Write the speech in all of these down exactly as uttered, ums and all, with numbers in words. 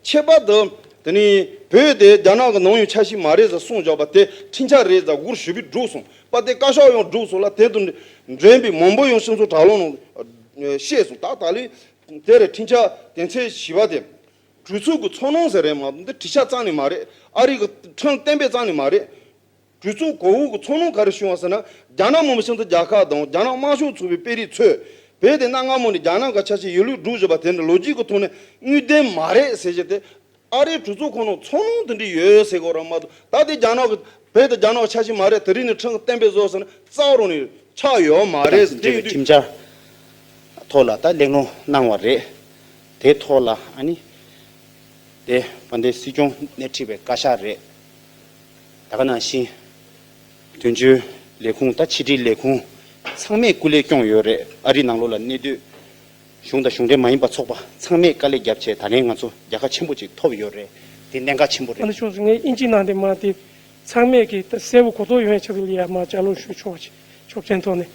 ཁྱད་པར་དུ་དེ་ནི་བོད་དེ་རྒྱ་ནག་གི་ནང་ཡང་ཆ་ཤས་མ་རེད་ཟེར་གསུངས་བཞག་པ་དེ་འཁྲུན་ཆ་རེད་ཟེར་སྒོར་ཞུ་བའི་སྒྲུག་སོང་པ་དེ་བཀའ་ཤག་ཡང་སྒྲུག་སོང་ལ་དེ་དང་འབྲེལ་བའི་མང་པོ་ཡང་སྤྱི་ཚོགས་དྲ་ལམ་ནང་བཤད་སོང་། ད་ད་ལོའི་དེ་རེད། འཁྲུན་ཆ་དོན་ཚན་བཞི་པ་དེ་གྲོས་ཚོགས་ཀྱི་ཚོགས་ནང་ཟེར་རེད་མ་གཏོགས་འདི་འཁྲུན་ཆ་རྩ་ནས་མ་རེད། ཨ་རི་གི་ཁྲིམས་གཏན་འབེབས་རྩ་ནས་མ་རེད། གྲོས་ཚོགས་གོང་འོག་གི་ཚོགས་ནང་ག་རེ་བྱུང་བ་ཟེར་ན། རྒྱ་ནག་མི་དམངས་སྤྱི་མཐུན་རྒྱལ་ཁབ་དང་རྒྱ་ནག་དམར་ཤོག་ཚོགས་པའི་དཔོན་རིགས་ཚོས་བོད་དེ་གནའ་སྔ་མོ་ནས་རྒྱ་ནག་གི་ཆ་ཤས་ཡིན་ལུགས་སྒྲུབ་བཞིན་པ་དེ་ནི་ལོ་རྒྱུས་ཀྱི་ཐོག་ནས་དངོས་བདེན་མ་རེད་ཟེར་བཞིན་དེ། ཨ་རིའི་གྲོས་ཚོགས་ཁོ་ནང་ཚོགས་ནང་དེ་འདྲ་ཡོད་ཟེར་གོ་ར་མ་གཏོགས། ད་དེ་རྒྱ་ནག་གི་བོད་དེ་རྒྱ་ནག་གི་ཆ་ཤས་མ་རེད། དེ་རིང་ནས་ཁྲིམས་གཏན་འབེབས་བཟོ་ཟེར་ན་རྩ་བ་རང་ནས་ཆགས་ཡོད་མ་རེད་ཟེར། དེ་ཡིན་དུས་ཁྲིམས་འཆར་ཐོག་ལ་ད་གླེང་སློང་གནང་བ་རེད། དེ་ཐོག་ལ་ཨ་ནི་དེ་བན་དེ་སྲིད་སྐྱོང་སྣེ་ཁྲིད་པའི་བཀའ་ཤག་རེད། ད་ག་ནང་བཞིན་དོན་གཅོད་ལས་ཁུངས་ད་ཕྱི་དྲིལ་ལས་ཁུངས་ཚང་མས་སྐུ་ལས་སྐྱོང་ཡོད་རེད། ཨ་རི་ནང་ལོགས་ལ་གནས་སྡོད་གཞུང་དང་གཞུང་འབྲེལ་མ་ཡིན་པ་ཚོགས་པ་ཚང་མས་དཀའ་ལས་བརྒྱབ་བྱས་ད་ལན་ང་ཚོ་རྒྱལ་ཁ་ཆེན་པོ་ཅིག་ཐོབ་ཡོད་རེད། དེ་གནད་འགག་ཆེན་པོ་རེད། ཨ་ནི་ཆུང་ངས་དབྱིན་ཇི་ནང་དེ་མ་དེ་ཚང་མས་ཀྱི་ད་གསལ་པོ་གོ་རྟོགས་ཡོང་ཡ་ཆེད་དུ་ལ་ཡ་མ་ལྗགས་ཀློག་ཞུ་ཆོག་ཆོག་མཆན་ཐོག་ནས།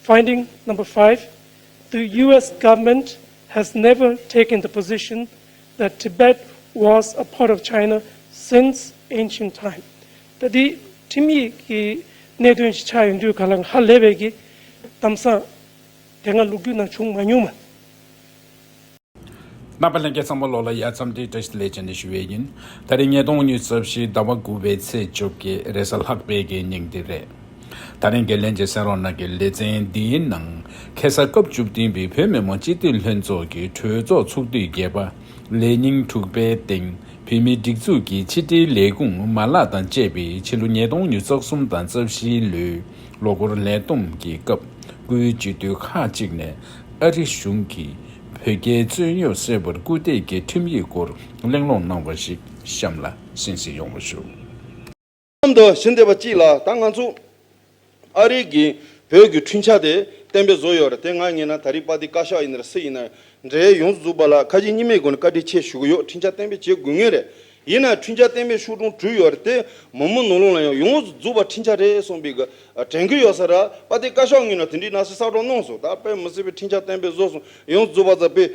Finding number five, the U S government has never taken the position that Tibet was a part of China since ancient time. ད་དེ་ཁྲིམས་ཡིག་གི་གནད་དོན་ཞིག་ཆགས་ཡོང་དུས་ག་ལ་ཧ་ལས་པའི་གི་གཏམ་བཟང་དེ་སྔ་ལོ་རྒྱུས་ནང་བྱུང་མ་མྱོང་མ། རྣམ་པ་ལྷན་རྒྱས་ཚང་མ་ལོགས་ལ་ཡ་འཚམས་འདྲི་བཀྲ་ཤིས་བདེ་ལེགས་བྱས་ནས་ཞུ་བའི་ཡིན། ད་རིང་ཉིས་སྟོང་ཉི་ཤུ་རྩ་བཞི་ཟླ་བ་དགུ་པའི་ཚེས་བཅོ་བརྒྱད་རེས་གཟའ་ལྷག་པའི་གི་ཉིན་དེ་རེད། ད་རིང་གི་ལྷན་རྒྱས་གསན་རོགས་གནང་གི་ལེ་ཚན་འདིའི་ནང་ཁ་སང་སྐབས་བཅུ་བདུན་པའི་བོད་མི་མང་སྤྱི་འཐུས་ལྷན་ཚོགས་ཀྱི་གྲོས་ཚོགས་ཚོགས་དུས་བརྒྱད་པ་ལས་ཉིན་དྲུག་པའི་སྟེང་བོད་མིའི་སྒྲིག་འཛུགས་ཀྱི་ཕྱི་དྲིལ་ལས་ཁུངས་མ་ལག་དང་བཅས་པའི་ཕྱི་ལོ་ཉིས་སྟོང་ཉི་ཤུ་རྩ་གསུམ་དང་རྩ་བཞིའི་ལོའི་ལོ་འཁོར་ལས་བསྡོམས་ཀྱི་སྐབས་སྐུའི་སྤྱི་འཐུས་ཁག་ཅིག་ནས་ཨ་རི་གཞུང་གིས་བོད་རྒྱའི་རྩོད་རྙོག་སེལ་བར་སྐུལ་འདེད་ཀྱི་ཁྲིམས་ཡིག་སྐོར་གླེང་སློང་གནང་བ་ཞིག་གཤམ་ལ་གསན་གཟིགས་ཡོང་བ་ཞུ། གཤམ་དུ་ཞུ་འདོད་པ་གཅིག་ལ། ད་ང་ཚོ་ཨ་རི་གིས་བོད་ཀྱི་འཁྲུན་ཆ་དེ་གཏན་འབེབས་བཟོས་ཡོད་རེད། དེ་ང་ངས་ན་ད་རེས་པ་ཏི་བཀའ་ཤག་ཡིན་ན་རེད། སུ་ཡིན་ན་འབྲེལ་ཡོངས་སུ་རྫོགས་པ་ལ་ཁ་ཞེ་གཉིས་མེད་སྒོ་ནས་བཀའ་དྲིན་ཆེ་ཞུ་གི་ཡོད། འཁྲུན་ཆ་གཏན་འབེབས་བྱེད་དགོས་ངེས་རེད། ཡིན་ན་འཁྲུན་ཆ་གཏན་འབེབས་ཤོག་གྲངས་བྲིས་ཡོད་རེད། དེ་མི་མང་ནང་ལོགས་ལ་ཡང་ཡོངས་སུ་རྫོགས་པ་འཁྲུན་ཆ་རེད་གསུངས་པའི་གི་དྲན་གི་ཡོད་ས་ར། པ་ཏི་བཀའ་ཤག་ངོས་ནས་དེ་འདྲའི་ནང་སྲིད་གསལ་བསྒྲགས་གནང་སོང་། ད་དཔེ་མི་སྲིད་པའི་འཁྲུན་ཆ་གཏན་འབེབས་བཟོས་སོང་། ཡོངས་སུ་རྫོགས་པ་ཟེར་པའི་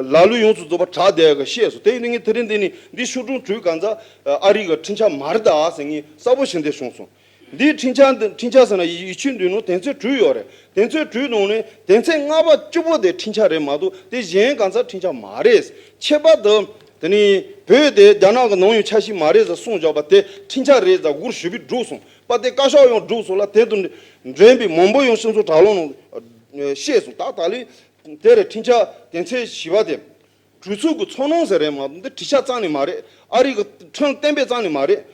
ལ་ལུ་ཡོངས་སུ་རྫོགས་པ་དྲག་བསྡད་གི་བཤད་སོང་། དེ་ཡིན་དུས་ངས་དེ་རིང་འདི་ནས་འདི་ཤོག་གྲངས་བྲིས་གང་ཚ་ཨ་རི་གི་འཁྲུན་ཆ་མ་རེད་ད་ཟེར་ངས་གསལ་པོ་ཞུ་འདོད་བྱུང་སོང་། འདིའི་འཁྲུན་ཆ་འདི་འཁྲུན་ཆ་ཟེར་ན་ཡི་ཡིག་ཆའི་མདུན་ནང་དོན་ཚན་བྲིས་ཡོད་རེད། དོན་ཚན་བྲིས་ནང་ནས་དོན་ཚན་ལྔ་པ་བཅུ་པོ་དེ་འཁྲུན་ཆ་རེད་མ་གཏོགས་དེ་གཞན་གང་ཚ་འཁྲུན་ཆ་མ་རེད། ཁྱད་པར་དུ་དེ་ནི་བོད་དེ་རྒྱ་ནག་གི་ནང་ཡང་ཆ་ཤས་མ་རེད་ཟེར་གསུངས་བཞག་པ་དེ་འཁྲུན་ཆ་རེད་ཟེར་སྒོར་ཞུ་བའི་སྒྲུག་སོང་། པ་དེ་བཀའ་ཤག་ཡང་སྒྲུག་སོང་ལ་དེ་དང་འབྲེལ་བའི་མང་པོ་ཡང་སྤྱི་ཚོགས་དྲ་ལམ་ནང་བཤད་སོང་། ད་ད་ལོའི་དེ་རེད། འཁྲུན་ཆ་དོན་ཚན་བཞི་པ་དེ་གྲོས་ཚོགས་ཀྱི་ཚོགས་ནང་ཟེར་རེད་མ་གཏོགས་འདི་འཁྲུན་ཆ་རྩ་ནས་མ་རེད། ཨ་རི་གི་ཁྲིམས་གཏན་འབེབས་རྩ་ནས་མ་རེད།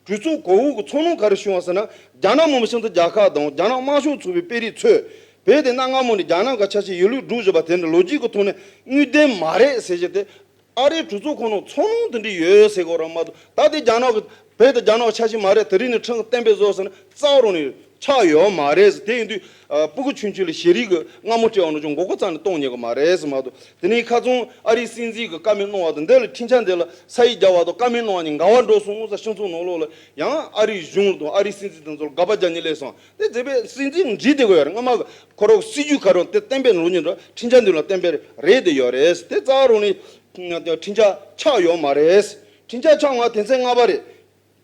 གྲོས་ཚོགས་གོང་འོག་གི་ཚོགས་ནང་ག་རེ་བྱུང་བ་ཟེར་ན། རྒྱ་ནག་མི་དམངས་སྤྱི་མཐུན་རྒྱལ་ཁབ་དང་རྒྱ་ནག་དམར་ཤོག་ཚོགས་པའི་དཔོན་རིགས་ཚོས་བོད་དེ་གནའ་སྔ་མོ་ནས་རྒྱ་ནག་གི་ཆ་ཤས་ཡིན་ལུགས་སྒྲུབ་བཞིན་པ་དེ་འདྲ་ལོ་རྒྱུས་ཀྱི་ཐོག་ནས་དངོས་བདེན་མ་རེད་ཟེར་བཞིན་དེ། ཨ་རིའི་གྲོས་ཚོགས་ཁོ་ནང་ཚོགས་ནང་དེ་འདྲ་ཡོད་ཟེར་གོ་ར་མ་གཏོགས། ད་དེ་རྒྱ་ནག་གི་བོད་དེ་རྒྱ་ནག་གི་ཆ་ཤས་མ་རེད། དེ་རིང་ནས་ཁྲིམས་གཏན་འབེབས་བཟོ་ཟེར་ན་རྩ་བ་རང་ནས་ཆགས་ཡོད་མ་རེད་ཟེར། དེ་ཡིན་དུས་ཨ་སྤུ་གུ་ཆུང་ཆུང་ལ་ཤེས་རིག་གི་སྔ་མོ་སྤྲད་པ་ནང་བཞིན་མགོ་སྐོར་རྩ་ནས་གཏོང་ཉན་གི་མ་རེད་ཟེར་མ་གཏོགས། དེ་ནས་ཁ་སང་ཨ་རིའི་སྲིད་འཛིན་གྱི་བཀའ་མོལ་གནང་བ་དང་འདི་ལ་འཁྲུན་ཆ་འདི་ལ་ས་ཡིག་རྒྱག་པ་དང་བཀའ་མོལ་གནང་བ་གཉིས་འགལ་བ་འགྲོ་སོང་ཟེར། སྤྱི་ཚོགས་ནང་ལོགས་ལ་ཡང་ཨ་རིའི་གཞུང་དང་ཨ་རིའི་སྲིད་འཛིན་དེ་ཚོ་ལ་དགག་པ་རྒྱག་ཉན་སླེབས་སོང་། དེ་བྱས་པས་སྲིད་འཛིན་འགྲིག་བསྡད་དགོས་ཡ་རེད། སྔ་མ་གི་ཁོ་རང་སྲིད་ཇུས་ག་རང་དེ་གཏན་འབེབས་ལོ་ཉིན་ར་འཁྲུན་ཆ་འདི་ལ་གཏན་འབེབས་རེད་དེ་ཡོད་རེད། དེ་རྩ་བ་རང་ནས་འཁྲུན་ཆ་ཆགས་ཡོད་མ་རེད། འཁྲུན་ཆ་ཆགས་ང་དོན་ཚན་ལྔ་པ་རེད།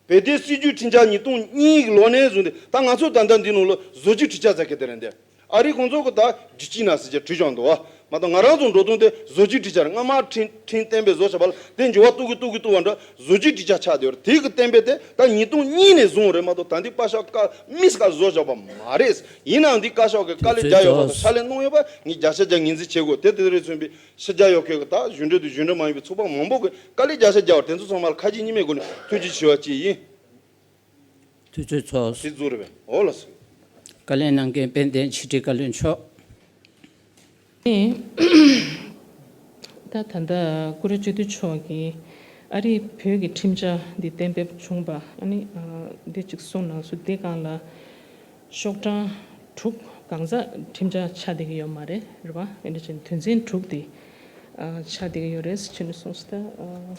བོད་དོན་སྲིད་ཇུས་འཁྲུན་ཆ་ཉིས་སྟོང་གཉིས་ཀྱི་ལོ་ནས་བཟུང་སྟེ་ད་ང་ཚོ་ད་ལྟ་འདི་ནང་ལ་བཟོ་བཅོས་འཁྲུན་ཆ་ཟེར་གི་དེ་རེད་འདི། ཨ་རིའི་ཁོང་ཚོ་གི་ད་རྒྱུ་ཅི་ན་ཟེར་གྱི་བྲིས་བཞག་འདུག་བ། མ་གཏོགས་ང་རང་ཚོ་འགྲོ་དོན་དེ་བཟོ་བཅོས་འཁྲུན་ཆ་རེད། སྔ་མ་འཁྲུན་འཁྲུན་གཏན་འབེབས་བཟོ་བྱ་བ་ལ་དེ་འགྱུར་བ་གཏོང་གི་གཏོང་གི་གཏོང་བ་འདྲ་བཟོ་བཅོས་འཁྲུན་ཆ་ཆགས་བསྡད་ཡོད་རེད། དེ་གི་གཏན་འབེབས་དེ་ད་ཉིས་སྟོང་གཉིས་ནས་བཟུང་རེད་མ་གཏོགས་ད་འདི་བཀའ་ཤག་བཀའ་མིས་ཀ་བཟོ་བཞག་པ་མ་རེད། ཡིན་ནའང་འདི་བཀའ་ཤག་གི་དཀའ་ལས་རྒྱག་ཡོད་པ་དང་ཕྱག་ལས་གནང་ཡོད་པ་ངས་བརྒྱ་ཆ་བརྒྱ་ངོས་འཛིན་བྱེད་དགོས། དེ་དེ་རེད་མཚོན་པའི་ཕྱི་རྒྱལ་ཡོད་མཁན་གྱི་ད་གཞུང་འབྲེལ་དང་གཞུང་འབྲེལ་མ་ཡིན་པའི་ཚོགས་པ་མང་པོ་གིས་དཀའ་ལས་རྒྱག་ས་རྒྱག་པ་དེ་ཚོ་ཚང་མ་ལ་ཁ་ཞེ་གཉིས་མེད་སྒོ་ནས་ཐུགས་རྗེ་ཆེ་ཞུ་བ་གཅིག་ཡིན། ཐུགས་རྗེ་ཆེ། དེ་རྫོགས་རེད་པས། འོ་ལགས་སོ། བཀའ་ལན་གནང་མཁན་དཔལ་ལྡན་ཕྱི་དྲིལ་བཀའ་བློན་མཆོག་ནས། ད་ད་ལྟ་བཀུར་འོས་སྤྱི་འཐུས་མཆོག་གིས་ཨ་རིས་བོད་ཀྱི་ཁྲིམས་འཆར་འདི་གཏན་འབེབས་བྱུང་བ་ཨ་ནི་འདི་གཅིག་གསུངས་གནང་སོང་། དེ་སྒང་ལ་ཤོག་གྲངས་དྲུག་གང་ཟག་ཁྲིམས་འཆར་ཆགས་བསྡད་ཀྱི་ཡོད་མ་རེད། རེད་པ། ཨ་ནི་ཅན་དོན་ཚན་དྲུག་དེ་ཆགས་བསྡད་ཀྱི་ཡོད་རེད་ཟེར་ནས་གསུངས་སོང་། ད།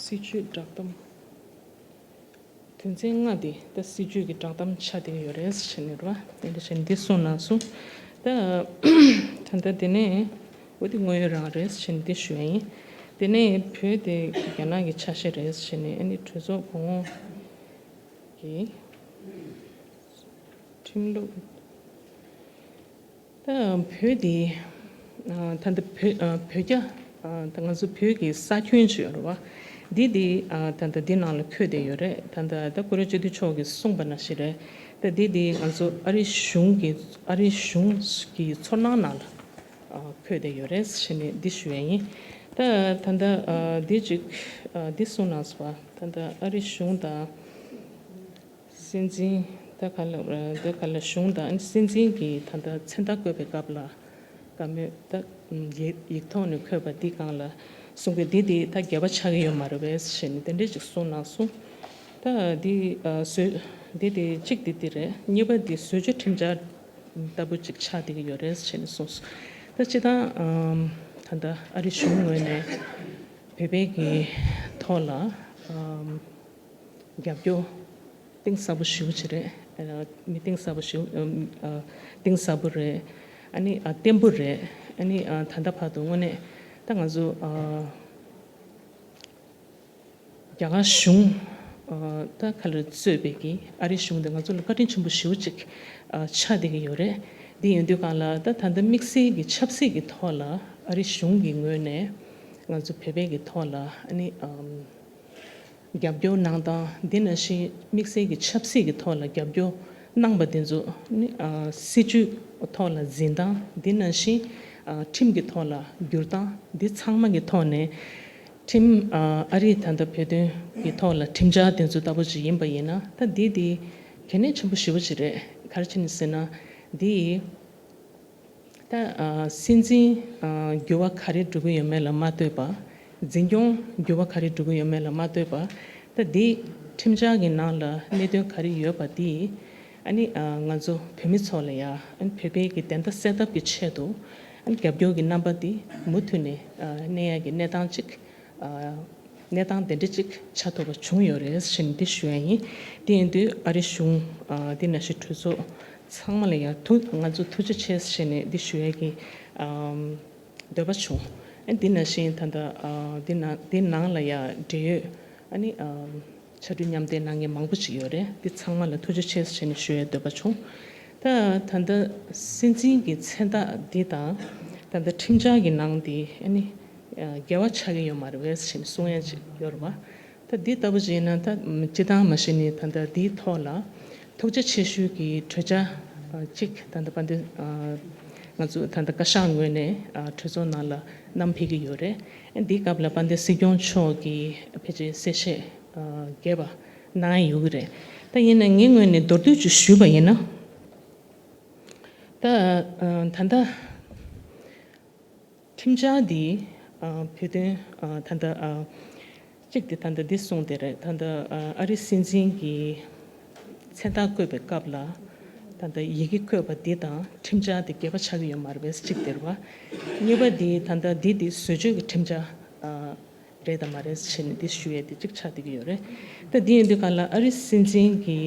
སྲིད་བྱུས་བསྒྲགས་གཏམ། དོན་ཚན་ལྔ་འདི་ད་སྲིད་བྱུས་ཀྱི་བསྒྲགས་གཏམ་ཆགས་བསྡད་ཀྱི་ཡོད་རེད་ཟེར་ནས་རེད་བ། དེ་འདྲ་བྱས་ནས་འདི་གསུངས་གནང་སོང་། ད་ད་ལྟ་དེ་ནས་འོ་དེ་དངོས་ཡོད་རང་རེད་ཟེར་ནས་འདི་ཞུ་ཡ་ཡིན། དེ་ནས་བོད་དེ་རྒྱ་ནག་གི་ཆ་ཤས་རེད་ཟེར་ནས་ཨ་ནི་གྲོས་ཚོགས་གོང་འོག་གི་ཁྲིམས་ལུགས། ད་བོད་འདི་ད་ལྟ་བོད་བོད་རྒྱ་ད་ང་ཚོ་བོད་ཀྱི་ས་ཁྱོན་ཅིག་ཡོད་རེད་བ། འདི་འདི་ད་ལྟ་འདི་ནང་ལ་འཁོད་བསྡད་ཡོད་རེད། ད་ལྟ་ད་ཀུ་རེ་སྤྱི་འཐུས་མཆོག་གིས་གསུངས་པ་ནང་བཞིན་རེད། ད་འདི་འདི་ང་ཚོ་ཨ་རི་གཞུང་གི་ཨ་རི་གཞུང་གི་ཚོར་སྣང་ནང་ལ་འཁོད་བསྡད་ཡོད་རེད་ཟེར་ནས་འདི་ཞུ་ཡ་ཡིན། ད་ད་ལྟ་འདི་ཅིག་འདི་གསུངས་གནང་སོང་བ། ད་ལྟ་ཨ་རི་གཞུང་དང་། སྲིད་འཛིན་ད་ག་ལ་ད་ག་ལ་གཞུང་དང་སྲིད་འཛིན་གྱི་ད་ལྟ་མཚན་རྟགས་བཀོད་པའི་སྐབས་ལ་བཀའ་མོལ་ད་ཡིག་ཡིག་ཐོག་ནས་འཁོད་པ་འདི་སྒང་ལ་གསུང་གི་འདི་འདི་ད་འགལ་བ་ཆགས་ཀྱི་ཡོད་མ་རེད་པས་ཟེར་ནས་དེ་འདྲས་ཅིག་གསུངས་གནང་སོང་། ད་འདི་བཟོས་འདི་འདི་གཅིག་འདི་འདི་རེད། གཉིས་པ་འདི་བཟོ་བཅོས་ཁྲིམས་འཆར་ལྟ་བུ་ཅིག་ཆགས་བསྡད་ཀྱི་ཡོད་རེད་ཟེར་ནས་གསུངས་སོང་། ད་སྤྱིར་བཏང་ད་ལྟ་ཨ་རི་གཞུང་ངོས་ནས་བོད་པའི་གི་ཐོག་ལ་རྒྱབ་སྐྱོར་གཏིང་ཟབ་པོ་ཞེ་པོ་ཅིག་རེད། ཨ་མི་གཏིང་ཟབ་པོ་ཞེ་པོ་ཨ་གཏིང་ཟབ་པོ་རེད། ཨ་ནི་ཨ་བརྟན་པོ་རེད། ཨ་ནི་ཨ་ད་ལྟ་བར་དུ་དངོས་གནས་ད་ང་ཚོ་ཨ་རྒྱ་གར་གཞུང་ཨ་ད་ག་ལ་གཙོས་པའི་གི་ཨ་རི་གཞུང་དེ་ང་ཚོ་ལ་བཀའ་དྲིན་ཆེན་པོ་ཞེ་པོ་ཅིག་ཨ་ཆགས་བསྡད་ཀྱི་ཡོད་རེད། འདི་ཡིན་དུས་སྒང་ལ་ད་ད་ལྟ་དམིགས་བསལ་གྱི་ཆབ་སྲིད་ཀྱི་ཐོག་ལ་ཨ་རི་གཞུང་གི་ངོས་ནས་ང་ཚོ་བོད་པའི་གི་ཐོག་ལ་ཨ་ནི་ཨམ། རྒྱབ་སྐྱོར་གནང་སྟངས། འདི་ནང་བཞིན་དམིགས་བསལ་གྱི་ཆབ་སྲིད་ཀྱི་ཐོག་ལ་རྒྱབ་སྐྱོར་གནང་པ་འདི་ཚོ་ནི་ཨ་སྲིད་བྱུས་ཐོག་ལ་འཛིན་སྟངས། འདི་ནང་བཞིན་ཨ་ཁྲིམས་ཀྱི་ཐོག་ལ་བསྒྱུར་སྟངས། འདི་ཚང་མ་གི་ཐོག་ནས་ཁྲིམས་ཨ་ཨ་རིའི་ད་ལྟ་བོད་དོན་གྱི་ཐོག་ལ་ཁྲིམས་འཆར་འདི་ཚོ་ལྟ་བུ་ཅིག་ཡིན་པ་ཡིན་ན། ད་འདི་འདི་གལ་གནད་ཆེན་པོ་ཞེ་པོ་ཅིག་རེད། ག་རེ་བྱས་ནས་ཟེར་ན་འདི། ད་ཨ་སྲིད་འཛིན་ཨ་འགྱུར་བ་ག་རེ་འགྲོ་གི་ཡོད་མེད་ལ་མ་ལྟོས་པ། འཛིན་སྐྱོང་འགྱུར་བ་ག་རེ་འགྲོ་གི་ཡོད་མེད་ལ་མ་ལྟོས་པ། ད་འདི་ཁྲིམས་འཆར་གྱི་ནང་ལ་གནད་དོན་ག་རེ་ཡོད་པ་འདི་ཨ་ནི་ཨ་ང་ཚོ་བོད་མི་ཚོ་ལ་ཡ་ཨ་ནི་བོད་པའི་གི་བདེན་མཐའ་གསལ་ཐབས་ཀྱི་ཆེད་དུ་ཨ་ནི་རྒྱབ་སྐྱོར་གྱི་རྣམ་པ་འདི་མུ་མཐུད་ནས་ཨ་གནས་ཡ་གི་གནས་སྟངས་ཅིག་ཨ་གནས་སྟངས་དེ་འདྲ་ཅིག་ཆགས་ཐུབ་པ་བྱུང་ཡོད་རེད་ཟེར་ནས་འདི་ཞུ་ཡ་ཡིན། དེ་ཡིན་དུས་ཨ་རི་གཞུང་ཨ་འདི་ནང་བཞིན་གྲོས་ཚོགས་ཚང་མ་ལ་ཡང་ཐུགས་ང་ཚོ་ཐུགས་རྗེ་ཆེ་ཟེར་ནས་འདི་ཞུ་ཡ་གི་ཨམ་འདོད་པ་བྱུང་། ཨ་འདི་ནང་བཞིན་ད་ལྟ་ཨ་འདི་ནང་འདི་ནང་ལ་ཡང་འབྲེལ་ཡོད་ཨ་ནི་ཨམ་ཕྱར་གྲུ་མཉམ་འདེགས་གནང་མཁན་མང་པོ་ཅིག་ཡོད་རེད། འདི་ཚང་མ་ལ་ཐུགས་རྗེ་ཆེ་ཟེར་ནས་ཞུ་ཡ་འདོད་པ་བྱུང་། ད་ད་ལྟ་སྲིད་འཛིན་གྱི་མཚན་རྟགས་འདི་དང་ད་ལྟ་ཁྲིམས་འཆར་གྱི་ནང་འདི་ཨ་ནི་འགལ་བ་ཆགས་ཀྱི་ཡོད་མ་རེད་པས་ཟེར་ནས་གསུང་ཡ་ཅིག་ཡོད་རེད་པ། ད་འདི་ལྟ་བུ་ཅིག་ཡིན་ན་ད་སྤྱི་བཏང་མ་གཞི་ནས་ད་ལྟ་འདིའི་ཐོག་ལ་ཐུགས་རྗེ་ཆེ་ཞུའི་གི་གྲོས་འཆར་ཅིག་ད་ལྟ་དཔལ་ལྡན་ང་ཚོ་ད་ལྟ་བཀའ་ཤག་ངོས་ནས་གྲོས་ཚོགས་ནང་ལ་བསྣམས་ཕེབས་ཀྱི་ཡོད་རེད། འདིའི་སྐབས་ལ་དཔལ་ལྡན་སྲིད་སྐྱོང་མཆོག་གིས་ཕལ་ཆེར་གསལ་བཤད་རྒྱས་པ་གནང་ཡོད་ཀྱི་རེད། ད་ཡིན་ན་ངའི་ངོས་ནས་མདོར་བསྡུས་ཅིག་ཞུས་པ་ཡིན་ན། ད་ད་ལྟ་ཁྲིམས་འཆར་འདི་ཨ་བོད་དོན་ཨ་ད་ལྟ་ཨ་གཅིག་དེ་ད་ལྟ་འདི་གསུངས་དེ་རེད། ད་ལྟ་ཨ་ཨ་རི་སྲིད་འཛིན་གྱི་མཚན་རྟགས་བཀོད་པའི་སྐབས་ལ་ད་ལྟ་ཡི་གེ་བཀོད་པ་འདི་དང་ཁྲིམས་འཆར་འདི་འགལ་བ་ཆགས་ཀྱི་ཡོད་མ་རེད་པས་གཅིག་དེ་རེད་བ། གཉིས་པ་འདི་ད་ལྟ་འདི་འདི་བཟོ་བཅོས་ཀྱི་ཁྲིམས་འཆར་ཨ་རེད་དམ་མ་རེད་ཟེར་ནས་འདི་ཞུ་ཡས་འདི་གཅིག་ཆགས་བསྡད་ཀྱི་ཡོད་རེད། ད་འདི་ཡིན་དུས་གང་ལ་ཨ་རི་སྲིད་འཛིན་གྱི་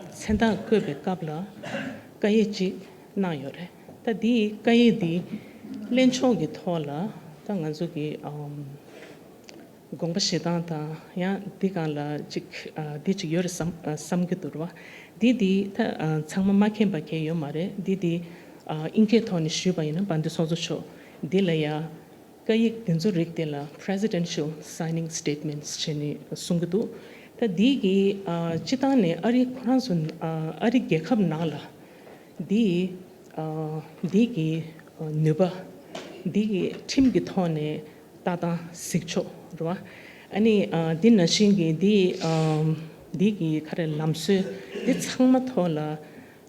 མཚན་རྟགས་བཀོད་པའི་སྐབས་ལ་བཀའ་ཡིག་ཅིག་གནང་ཡོད་རེད། ད་འདིའི་བཀའ་ཡིག་འདི་གླེང་ཕྱོགས་ཀྱི་ཐོག་ལ་ད་ང་ཚོ་གི་ཨམ་དགོངས་པ་བཞེས་སྟངས་དང་ཡང་འདི་སྒང་ལ་ཅིག་ཨ་འདི་ཅིག་ཡོད་རེད་བསམ་ཨ་བསམ་གྱི་འདུག་ར་བ། འདི་འདི་ད་ཨ་ཚང་མ་མ་མཁྱེན་པ་གང་ཡོད་མ་རེད། འདི་འདི་ཨ་ཨིན་སྐད་ཐོག་ནས་ཞུས་པ་ཡིན་ན་བན་དེ་ཚོགས་གཙོ་མཆོག་འདི་ལ་ཡ་བཀའ་ཡིག་འདི་ཚོ་རིགས་དེ་ལ་Presidential Signing Statements བྱས་ནས་གསུང་གི་འདུག་ད་འདི་གི་ཨ་སྤྱི་བཏང་ནས་ཨ་རི་ཁོ་རང་ཚོ་ཨ་ཨ་རི་རྒྱལ་ཁབ་ནང་ལ་འདི་ཨ་འདི་གི་ཨ་ནུས་པ་འདི་གི་ཁྲིམས་ཀྱི་ཐོག་ནས་ལྟ་སྟངས་གཟིགས་ཕྱོགས་རེད་བ། ཨ་ནི་ཨ་འདི་ནང་བཞིན་གྱི་འདི་ཨ་འདི་གི་ག་རེ་ལམ་སྲོལ་འདི་ཚང་མ་ཐོག་ལ་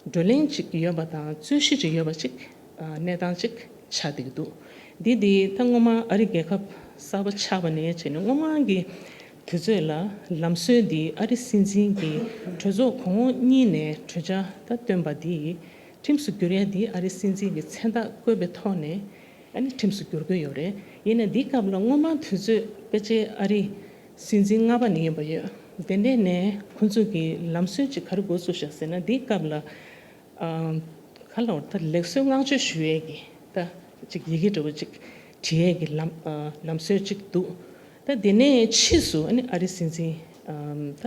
བགྲོ་གླེང་ཅིག་ཡོད་པ་དང་རྩོད་གཞི་ཅིག་ཡོད་པ་ཅིག་ཨ་གནས་སྟངས་ཅིག་ཆགས་བསྡད་ཀྱི་འདུག་འདི་འདི་ད་སྔོན་མ་ཨ་རི་རྒྱལ་ཁབ་གསར་པ་ཆགས་པ་ནས་བྱས་ནས་སྔོན་མ་གི་དུས་ཚོད་ལ་ལམ་སྲོལ་འདི་ཨ་རི་སྲིད་འཛིན་གྱིས་གྲོས་ཚོགས་གོང་འོག་གཉིས་ནས་གྲོས་འཆར་ད་བཏོན་པ་འདི་ཁྲིམས་སུ་བསྒྱུར་ཡ་འདི་ཨ་རི་སྲིད་འཛིན་གྱི་མཚན་རྟགས་བཀོད་པའི་ཐོག་ནས་ཨ་ནི་ཁྲིམས་སུ་བསྒྱུར་གྱི་ཡོད་རེད། ཡིན་ན་འདི་སྐབས་ལ་སྔོན་མ་དུས་ཚོད་ཕལ་ཆེར་ཨ་རི་ སྲིད་འཛིན་ལྔ་པ་ནས་ཡིན་པ་ཡོད། དེ་འདྲས་ནས་ཁོ་ཚོ་གི་ལམ་སྲོལ་ཅིག་ག་རེ་འགོ་བཙུགས་ཤག་ཟེར་ན། འདིའི་སྐབས་ལ་ཨ་ག་ལ་བར་ད་ལེགས་གསོལ་བསྔགས་བརྗོད་ཞུ་ཡས་ཀྱི་ད་ཅིག་ཡི་གེ་འདྲ་བོ་ཅིག་བྲིས་ཡས་ཀྱི་ལམ་ཨ་ལམ་སྲོལ་ཅིག་འདུག། ད་དེ་ནས་ཕྱིས་སུ་ཨ་ནི་ཨ་རིའི་སྲིད་འཛིན་ཨ་ད་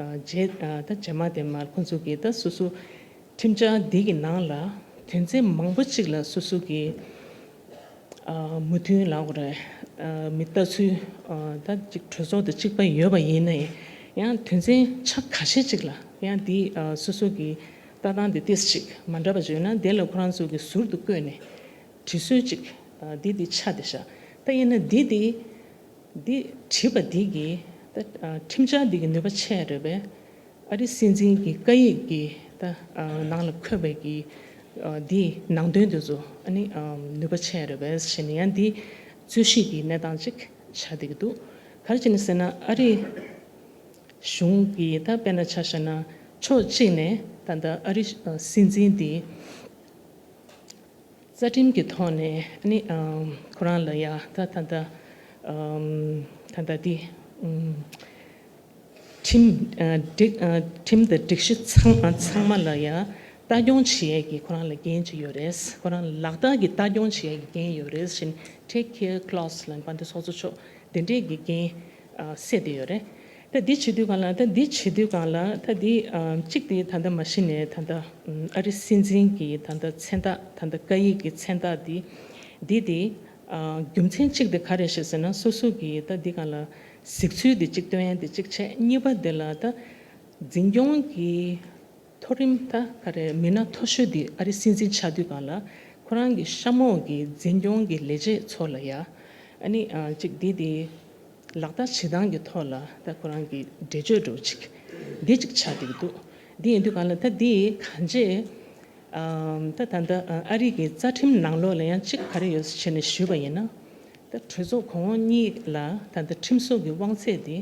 ཨ་རྗེས་ཨ་ད་རྗེས་མ་དེ་མར་ཁོ་ཚོ་གིས་ད་སོ་སོ་ཁྲིམས་འཆར་འདི་གི་ནང་ལ་དོན་ཚན་མང་པོ་ཅིག་ལ་སོ་སོ་གི་ཨ་མོས་མཐུན་ལབ་དགོས་རེད། ཨ་མི་ལྟ་ཚུལ་ཨ་ད་ཅིག་གྲོས་ཚོགས་དང་གཅིག་པ་ཡོད་པ་ཡིན་ན་ཡང་དོན་ཚན་ཆ་ཁ་ཤས་ཅིག་ལ་ཡང་འདི་ཨ་སོ་སོ་གི་ལྟ་སྟངས་དེ་ཏོག་ཙམ་ཅིག་མ་འདྲ་བ་ཅིག་ཡོད་ན། དེ་ལ་ཁོ་རང་ཚོ་གི་ཟུར་དུ་བཀོད་ནས་བྲིས་སྲོལ་ཅིག་ཨ་འདི་འདི་ཆགས་བསྡད་ཤག། ད་ཡིན་ན་འདི་འདི་འདི་བྲིས་པ་འདི་གི་ད་ཨ་ཁྲིམས་འཆར་འདི་གི་ནུས་པ་ཆེ་རེད་པས། ཨ་རིའི་སྲིད་འཛིན་གྱི་བཀའ་ཡིག་གི་ད་ཨ་ནང་ལ་འཁོད་པའི་གི་ཨ་འདིའི་ནང་དོན་དེ་ཚོ་ཨ་ནི་ཨ་ནུས་པ་ཆེ་རེད་པས་ཟེར་ནས་ཡང་འདི་རྩོད་གཞི་གི་གནས་སྟངས་ཅིག་ཆགས་བསྡད་ཀྱི་འདུག། ག་རེ་བྱས་ནས་ཟེར་ན། ཨ་རི་གཞུང་གི་ད་དཔེར་ན་ཆ་བཞག་ན་ཕྱོགས་གཅིག་ནས་ད་ལྟ་ཨ་རི་ཨ་སྲིད་འཛིན་འདི་རྩ་ཁྲིམས་ཀྱི་ཐོག་ནས་ཨ་ནི་ཨམ་ཁོ་རང་ལ་ཡ་ད་ད་ལྟ་ཨམ་ད་ལྟ་འདི་ཨམ་ཁྲིམས་ཨ་སྒྲིག་ཨ་ཁྲིམས་དང་སྒྲིག་གཞི་ཚང་ཨ་ཚང་མ་ལ་ཡ་ལྟ་སྐྱོང་བྱེད་ཡས་ཀྱི་ཁོ་རང་ལ་འགན་ཅིག་ཡོད་རེད། ཁོ་རང་ལག་བསྟར་གྱི་ལྟ་སྐྱོང་བྱེད་ཡས་ཀྱི་འགན་ཡོད་རེད་ཟེར་ནས། Take care clause ལབ་ནས་བན་དེ་ཚོགས་གཙོ་མཆོག་དེ་འདྲས་ཀྱི་འགན་ཨ་སེལ་བསྡད་ཡོད་རེད། ད་འདི་བྱེད་དུས་སྒང་ལ་ད་འདི་བྱེད་དུས་སྒང་ལ་ད་འདི་ཨ་གཅིག་དེ་ད་ལྟ་མ་གཞི་ནས་ད་ལྟ་ཨ་རི་སྲིད་འཛིན་གྱི་ད་ལྟ་མཚན་རྟགས་ད་ལྟ་བཀའ་ཡིག་གི་མཚན་རྟགས་འདི་འདི་དེ་ཨ་རྒྱུ་མཚན་གཅིག་དེ་ག་རེ་རེད་ཟེར་ན། སོ་སོ་གི་ད་འདི་སྒང་ལ་གཟིགས་ཚུལ་དེ་གཅིག་སྟོན་ཡ་དེ་གཅིག་བྱས། གཉིས་པ་དེ་ལ་ད་འཛིན་སྐྱོང་གི་མཐོ་རིམ་ད་ག་རེ་མི་སྣ་མཐོ་ཤོས་དེ་ཨ་རི་སྲིད་འཛིན་ཆགས་དུས་སྒང་ལ་ཁོ་རང་གི་གཤམ་འོག་གི་འཛིན་སྐྱོང་གི་ལས་བྱེད་ཚོ་ལ་ཡ་ཨ་ནི་ཨ་གཅིག་འདི་དེ་ལག་བསྟར་བྱེད་སྟངས་ཀྱི་ཐོག་ལ་ད་ཁོ་རང་གི་འགྲེལ་བརྗོད་འདྲ་བོ་ཅིག་འདི་ཅིག་ཆགས་བསྡད་ཀྱི་འདུག། འདི་ཡིན་དུས་སྒང་ལ་ད་འདི་གང་ཅི་ཨམ་ད་ད་ལྟ་ཨ་རི་གི་རྩ་ཁྲིམས་ནང་ལོགས་ལ་ཡང་གཅིག་ག་རེ་ཡོད་ཟེར་བྱས་ནས་ཞུས་པ་ཡིན་ན། ད་གྲོས་ཚོགས་གོང་འོག་གཉིས་ལ་ད་ལྟ་ཁྲིམས་བཟོ་གི་དབང་ཚད་འདི་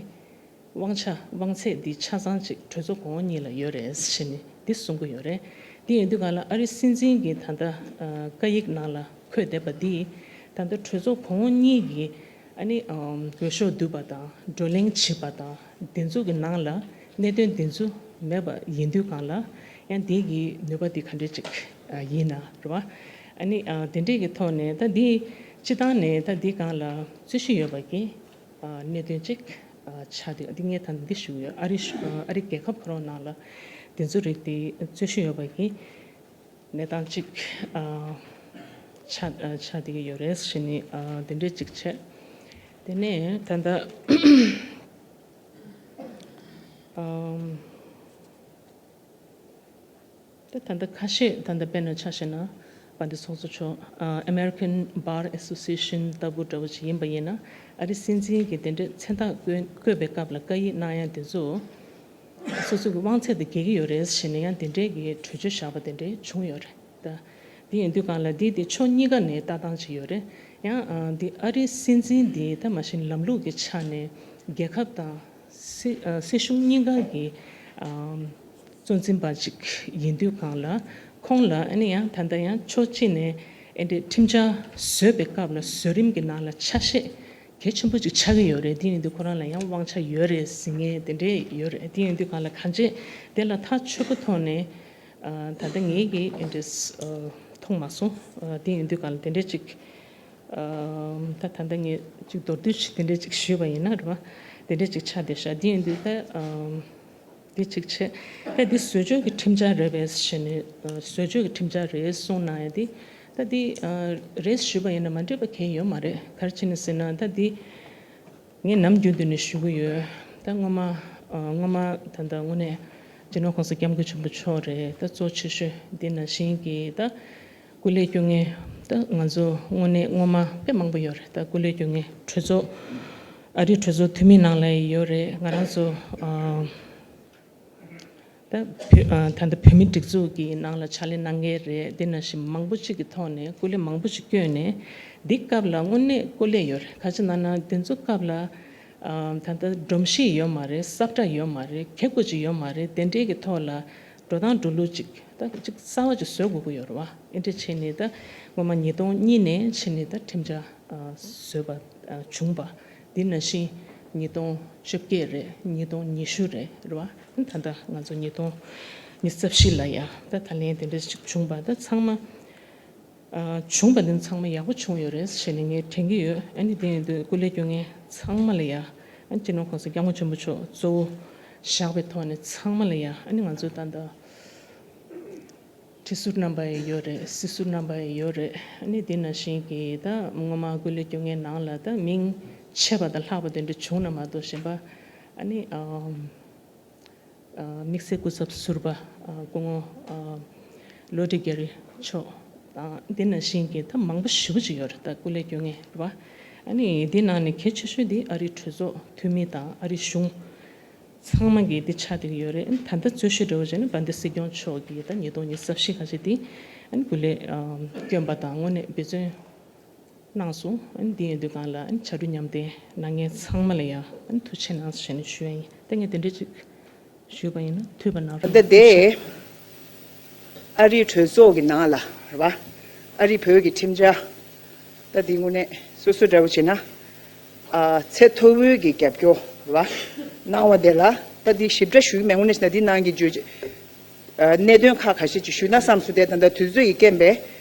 དབང་ཆ་དབང་ཚད་འདི་ཆ་ཚང་ཅིག་གྲོས་ཚོགས་གོང་འོག་གཉིས་ལ་ཡོད་རེད་ཟེར་ནས་འདི་གསུང་གི་ཡོད་རེད། འདི་ཡིན་དུས་སྒང་ལ་ཨ་རི་སྲིད་འཛིན་གྱི་ད་ལྟ་ཨ་བཀའ་ཡིག་ནང་ལ་འཁོད་བསྡད་པ་འདི་ད་ལྟ་གྲོས་ཚོགས་གོང་འོག་གཉིས་ཀྱི་ཨ་ནི་ཨམ་འོས་ཤོག་བསྡུ་བ་དང་བགྲོ་གླེང་བྱེད་པ་དང་། འདི་ཚོ་གི་ནང་ལ་གནད་དོན་འདི་ཚོ་མེད་པ་ཡིན་དུས་སྒང་ལ་ཡང་འདི་གི་ནུས་པ་འདི་ག་འདྲས་ཅིག་ཨ་ཡིན་ན་རེད་བ། ཨ་ནི་ཨ་དེ་འདྲས་ཀྱི་ཐོག་ནས་ད་འདི་སྤྱི་བཏང་ནས་ད་འདི་སྒང་ལ་རྩོད་གཞི་ཡོད་པ་གི་ཨ་གནད་དོན་ཅིག་ཨ་ཆགས་དུས། འདི་ངས་ད་འདི་ཞུ་གི་ཡོད། ཨ་རི་ཨ་རི་རྒྱལ་ཁབ་ཁོ་རང་ནང་ལ་འདི་ཚོ་རིགས་དེ་རྩོད་གཞི་ཡོད་པ་གི་གནས་སྟངས་ཅིག་ཨ་ཆགས་ཨ་ཆགས་བསྡད་ཀྱི་ཡོད་རེད་ཟེར་ནས་ཨ་དེ་འདྲས་ཅིག་བྱས། དེ་ནས་ད་ལྟ་ཨམ་ད་ད་ལྟ་ཁ་ཤས་ད་ལྟ་དཔེར་ན་ཆ་བཞག་ན་བན་དེ་ཚོགས་གཙོ་མཆོག་ཨ་American Bar Association ལྟ་བུ་འདྲ་བོ་ཅིག་ཡིན་པ་ཡིན་ན། ཨ་རི་སྲིད་འཛིན་གྱིས་དེ་འདྲས་མཚན་རྟགས་བཀོད་བཀོད་པའི་སྐབས་ལ་བཀའ་ཡིག་གནང་ཡ་དེ་ཚོ་སོ་སོ་གི་དབང་ཚད་དང་འགལ་གྱི་ཡོད་རེད་ཟེར་ནས་ཡང་དེ་འདྲས་ཀྱི་གྲོས་ཆོད་བཞག་པ་དེ་འདྲས་བྱུང་ཡོད་རེད་ད། དེ་ཡིན་དུས་སྒང་ལ་འདི་དེ་ཕྱོགས་གཉིས་ཀ་ནས་ལྟ་སྟངས་ཅིག་ཡོད་རེད། ཡང་ཨ་འདི་ཨ་རིའི་སྲིད་འཛིན་འདི་ད་མ་གཞི་ལམ་ལུགས་ཀྱི་ཆ་ནས་རྒྱལ་ཁབ་དང་སྲིད་ཨ་སྲིད་གཞུང་གཉིས་ཀ་གི་ཨམ་གཙོ་འཛིན་པ་ཅིག་ཡིན་དུས་སྒང་ལ། ཁོང་ལ་ཨ་ནི་ཡང་ད་ལྟ་ཡང་ཕྱོགས་གཅིག་ནས་ཨེ་འདྲས་ཁྲིམས་འཆར་བཟོས་པའི་སྐབས་ལ་བཟོ་རིམ་གྱི་ནང་ལ་ཆ་ཤས་གལ་ཆེན་པོ་ཅིག་ཆགས་ཀྱི་ཡོད་རེད། དེ་ཡིན་དུས་ཁོ་རང་ལ་ཡང་དབང་ཆ་ཡོད་རེད་ཟེར་མཁན་དེ་འདྲས་ཡོད་རེད། དེ་ཡིན་དུས་སྒང་ལ་གང་ཅི་དེ་ལ་ཐག་ཆོད་པོ་ཐོག་ནས་ཨ་ད་ལྟ་ངེད་ཀྱིས་ཨེ་འདྲས་ཨ་མཐོང་མ་སོང་། ཨ་དེ་ཡིན་དུས་སྒང་ལ་དེ་འདྲས་ཅིག་ཨ་ད་ད་ལྟ་ངས་ཅིག་མདོར་བསྡུས་ཤིག་དེ་འདྲས་ཅིག་ཞུས་པ་ཡིན་ན་རེད་བ། དེ་འདྲས་ཅིག་ཆགས་བསྡད་ཤག། དེ་ཡིན་དུས་ད་ཨ་འདི་གཅིག་བྱས། ད་འདི་བཟོ་བཅོས་ཀྱི་ཁྲིམས་འཆར་རེད་པས་ཟེར་ནས་ཨ་བཟོ་བཅོས་ཀྱི་ཁྲིམས་འཆར་རེད་གསུངས་གནང་ཡ་འདི། ད་འདི་ཨ་རེད་ཞུས་པ་ཡིན་ན་མ་འགྲིག་པ་གང་ཡང་ཡོད་མ་རེད། ག་རེ་བྱས་ནས་ཟེར་ན། ད་འདི་ངས་ནམ་རྒྱུན་དུ་ནས་ཞུ་གི་ཡོད། ད་སྔོན་མ་ཨ་སྔོན་མ་ད་ལྟ་དངོས་གནས་སྤྱི་ནོར་༸གོང་ས་༸སྐྱབས་མགོན་ཆེན་པོ་མཆོག་རེད། ད་གཙོ་ཆེ་ཤོས་འདི་ནང་བཞིན་གྱི་ད་སྐུ་ལས་བསྐྱོན་མཁན་ད་ང་ཚོ་དངོས་གནས་སྔོན་མ་དཔེ་མང་པོ་ཡོད་རེད། ད་སྐུ་ལས་བསྐྱོན་མཁན་གྲོས་ཚོགས་ཨ་རིའི་གྲོས་ཚོགས་འཐུས་མི་ནང་ལ་ཡོད་རེད། ང་རང་ཚོ་ཨ་ད་བོད་ཨ་ད་ལྟ་བོད་མིའི་སྒྲིག་འཛུགས་ཀྱི་ནང་ལ་ཕྱག་ལས་གནང་མཁན་རེད། དེ་ནང་བཞིན་མང་པོ་ཅིག་གི་ཐོག་ནས་སྐུ་ལས་མང་པོ་ཅིག་བསྐྱོན་ནས་འདི་སྐབས་ལ་དངོས་གནས་སྐུ་ལས་ཡོད་རེད། ག་ཅི་ན་ན་དེ་ཚོ་སྐབས་ལ་ཨ་ད་ལྟ་སྒྲོམ་གཞི་ཡོད་མ་རེད། ས་བཀྲ་ཡོད་མ་རེད། ཁེ་ཀོ་ཅིག་ཡོད་མ་རེད། དེ་འདྲའི་གི་ཐོག་ལ་འགྲོ་སྟངས་འགྲོ་ལུགས་ཅིག་ད་ཅིག་གསར་བ་ཅིག་བཟོ་དགོས་ཀྱི་ཡོད་རེད་བ། ཨེ་འདྲ་བྱས་ནས་ད་སྔོན་མ་ཉིས་སྟོང་གཉིས་ནས་བྱས་ནས་ད་ཁྲིམས་འཆར་ཨ་བཟོས་པ་ཨ་བྱུང་བ། འདི་ནང་བཞིན་ ཉིས་སྟོང་བཅོ་བརྒྱད་རེད། ཉིས་སྟོང་ཉི་ཤུ་རེད། རེད་བ། ད་ལྟ་ང་ཚོ་ཉིས་སྟོང་ཉི་ཤུ་རྩ་བཞི་ལ་ཡ་ད་ད་ལན་དེ་འདྲ་ཞིག་བྱུང་བ་ད་ཚང་མ། ཨ། བྱུང་བ་འདི་ཚང་མ་ཡག་པོ་བྱུང་ཡོད་རེད་ཟེར་ནས་ངས་དྲན་གྱི་ཡོད། ཨ་ནི་དེ་ཡིན་དུས་སྐུ་ལས་སྐྱོན་མཁན་ཚང་མ་ལ་ཡ། ཨ་ནི་སྤྱི་ནོར་གོང་ས་སྐྱབས་མགོན་ཆེན་པོ་མཆོག་གཙོ་བོ་བཞག་པའི་ཐོག་ནས་ཚང་མ་ལ་ཡ། ཨ་ནི་ང་ཚོ་ད་ལྟ་ཁྲི་ཟུར་རྣམ་པ་ཡི་ཡོད་རེད། སྲིད་ཟུར་རྣམ་པ་ཡི་ཡོད་རེད། ཨ་ནི་དེ་ནང་བཞིན་གྱི་ད་སྔོན་མ་སྐུ་ལས་སྐྱོན་མཁན་ནང་ལ་ད་མིང་ཆེ་བ་དང་ལྷག་པ་དེ་འདྲ་བྱུང་ན་མ་གཏོགས་གཞན་པ་ཨ་ནི། ཨ། དམིགས་བསལ་སྐུ་ཚབ་ཟུར་པ་སྐུ་ངོ་བློ་གྲོས་རྒྱ་རི་མཆོག་དང་དེ་ནང་བཞིན་གྱི་ད་མང་པོ་ཞེ་པོ་ཅིག་ཡོད་རེད། ད་སྐུ་ལས་སྐྱོན་མཁན་རེད་པ། ཨ་ནི་དེ་ནང་ནས་གལ་ཆེ་ཤོས་དེ་ཨ་རིའི་གྲོས་ཚོགས་འཐུས་མི་དང་ཨ་རིའི་གཞུང་ཚང་མ་གི་དེ་ཆགས་བསྡད་ཀྱི་ཡོད་རེད། ད་ལྟ་གཙོ་ཤོས་འདྲ་བོ་བྱས་ན་དཔལ་ལྡན་སྲིད་སྐྱོང་མཆོག་གིས་ད་ཉིས་སྟོང་ཉི་ཤུ་རྩ་བཞི་ཁ་ཤས་དེ་ཨ་ནི་སྐུ་ལས་སྐྱོན་པ་དང་དངོས་གནས་འབད་བརྩོན་གནང་སོང་། ཨ་ནི་འདི་ཡིན་དུས་གང་ལ་ཨ་ནི་ཕྱར་གྲུ་མཉམ་འདེགས་གནང་མཁན་ཚང་མ་ལ་ཡང་ཨ་ནི་ཐུགས་རྗེ་ཆེ་གནང་ཞེས་ནས་ཞུ་ཡ་ཡིན། ད་ངས་དེ་འདྲ་ཅིག་ཞུས་པ་ཡིན་ན་འཐུས་པ་གནང་རོགས། ད་དེ་ཨ་རིའི་གྲོས་ཚོགས་ཀྱི་ནང་ལ་རེད་བ། ཨ་རིའི་བོད་ཀྱི་ཁྲིམས་འཆར་ད་འདི་དངོས་གནས་སོ་སོ་འདྲ་བོ་བྱས་ན། ཨ། ཚད་མཐོ་བོའི་གི་རྒྱབ་སྐྱོར་རེད་བ། གནང་བ་དེ་ལ་ད་འདི་ཞིབ་ཕྲ་ཞུ་གི་མེད། དངོས་གནས་བྱས་ན་འདི་ནང་གི་བརྗོད་གནད་དོན་ཁག་ཁ་ཤས་ཅིག་ཞུས་ན་བསམ་སོང་། དེ་ད་ལྟ་དུས་ཚོད་ཀྱི་རྐྱེན་པས་